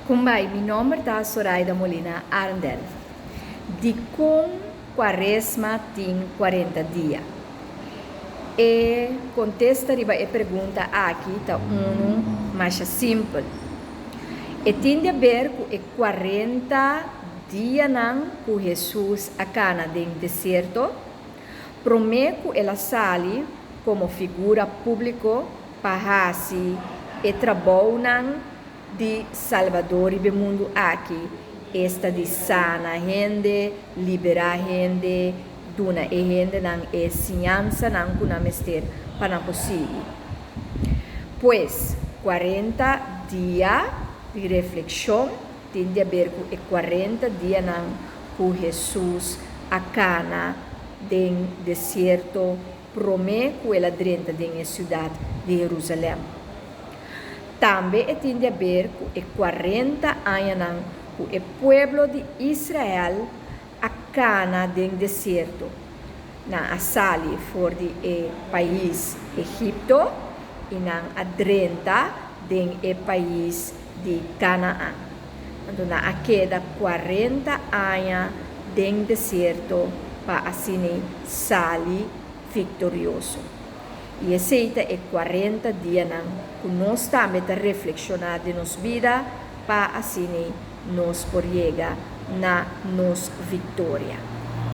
Kumbai, mi nomber ta Soraida Molina Arendel. Dikon Kuaresma tin 40 dia? E kontesta riba e pregunta aki ta unu masha simpel. E tin di aber ku e 40 dianan ku Hesus a kana den desierto, promé ku el a sali komo figura públiko pa hasi e trabounan di Salbador riba e mundu aki, esta di sana hende, liberá hende, duna e hendenan e siñansanan ku nan mester pa nan por sigui. Pues, 40 dia di reflekshon tin di aber ku e 40 dianan ku Hesus a kana den desierto promé ku el a drenta den e siudat di Herusalèm. Tambe e tin di aber ku e 40 añanan ku e pueblo di Israel a kana den desierto. Nan a sali for di e pais Egipto i nan a drenta den e pais di Kanaan. Anto nan a keda 40 aña den desierto pa asina sali viktorioso. I esei ta e 40 dianan ku nos tambe ta reflekshoná den nos bida pa asina nos por yega na nos viktoria.